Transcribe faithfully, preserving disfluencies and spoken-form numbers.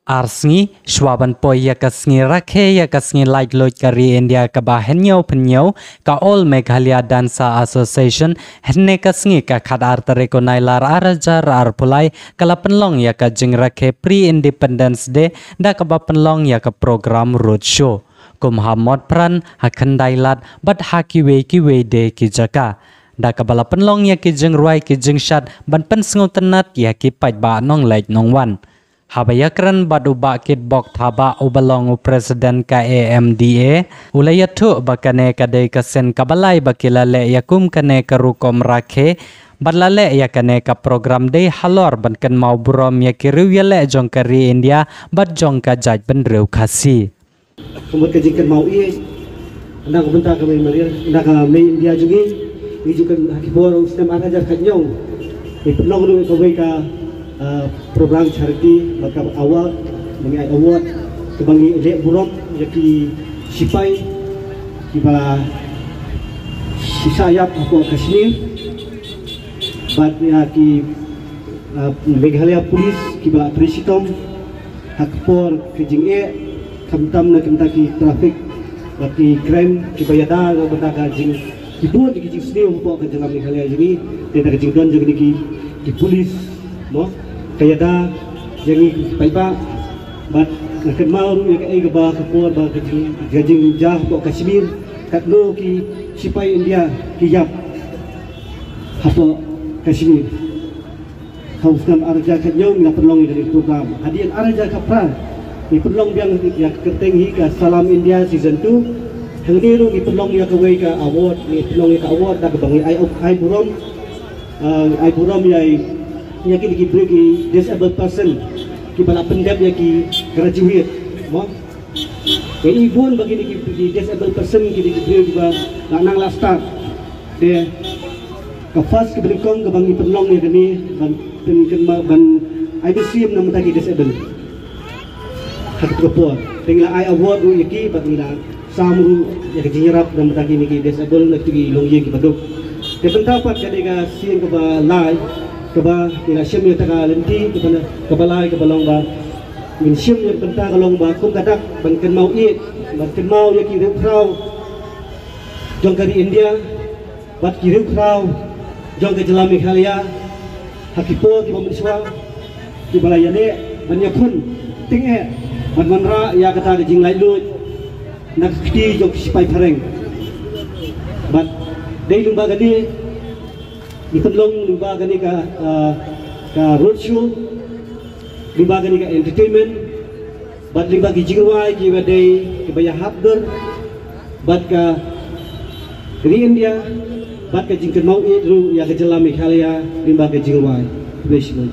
Ar sngi shuwa ban poi ïa ka sngi rakhe ïa ka sngi laitluid ka ri India kaba hynñiewphew hynñiew, ka All Meghalaya Dancer Association, hynne ka sngi ka khatar tarik u Nailar arhajar arphew lai, ka la pynlong ïa ka jingrakhe Pre-Independence Day da kaba pynlong ïa ka program roadshow kum ha Motphran, ha Khyndai Lad bad ha kiwei kiwei de ki jaka, da kaba la pynlong ïa ki jingrwai ki jingshad ban pynsngewtynnat ïa ki paidbah nongleit nongwan. Haba ïakren bad u Bah Kitbok Thabah uba long u President ka A M D A, u la ïathuh ba kane ka dei ka sien kaba lai ba ki la leh ïa kum kane ka rukom rakhe, bad la leh ïa kane ka program dei halor ban kynmaw burom ïa ki riewïaleh jong ka ri India bad jong ka jaitbynriew Khasi. Ka mut ka jingkynmaw ïa na ka bynta ka mei Maria, na ka mei India jong ngi, ngi ju kan ha ki por u snem arhajar khathynñiew. Ngi pynlong ruh kawei ka, ah, program charity, bad ka award, ba ngi ai award kaba ngi leh burom ïa ki sipai kiba shisha ïap hapoh Kashmir, bad ïa ki, ah, Meghalaya Police kiba la trei shitom ha ka por ka jingeh, khamtam na ka bynta ki traffic bad ki crime kiba ïada na ka bynta ka jing, ki bun ki jingsniew hapoh ka jylla Meghalaya jong ngi, na ka bynta ka jingdon jong ngi ki, ki police, mo, ka ïada jong ngi ki paidbah, bad nga kynmaw ruh ïa kaei kaba ka por ba ka jing, ka jingjia hapoh Kashmir, katno ki sipai India ki ïap hapoh Kashmir. Ha u snem arhajar khathynñiew ngi la pynlong ïa kane ka program. Hadien arhajar khatphra ngi pynlong biang ïa ka kyrteng hi ka Salam India Season two. Hangne ruh ngi pynlong ïa kawei ka award, ngi pynlong ïa ka award da kaba ngi ai, ai burom, ah, ai burom ïa, ïa kine ki briew ki disabled person kiba la pyndep ïa ki graduate, mo. Ngi i bun ba kine ki, ki disabled person, kine ki briew kiba la nang la start. Te ka first kaba nyngkong kaba ngi pynlong ïa kane ban pynkynmaw ban ai mynsiem na ka bynta ki disabled. Ha kata ka por te ngi la ai award ruh ïa ki bad ngi la sam ruh ïa ka jingïarap na ka bynta kine ki disabled na kito ki longïing kiba duk. Te mynta pat ka dei ka sien kaba lai kaba ngi la shim ïa kata ka lynti kaba, kaba lai kaba long ba ngin shim ïa ka bynta ka long ba kum ka dak ban kynmaw ïa, ban kynmaw ïa ki riewkhraw jong ka ri India bad ki riewkhraw jong ka jylla Meghalaya ha ki por kiba mynshuwa kiba la ïaleh ban ïakhun tyngeh ban wanrah ïa kata ka jinglaitluid na ka kti jong ki sipai phareng. Bad dei lyngba kane ngi pynlong lyngba kane ka, ah, ka roadshow, lyngba kane ka entertainment, bad lyngba ki jingrwai kiba dei kiba ïahap dur bad ka ri India bad ka jingkynmaw ïeit ruh ïa ka jylla Meghalaya lyngba ka jingrwai. Khublei shibun.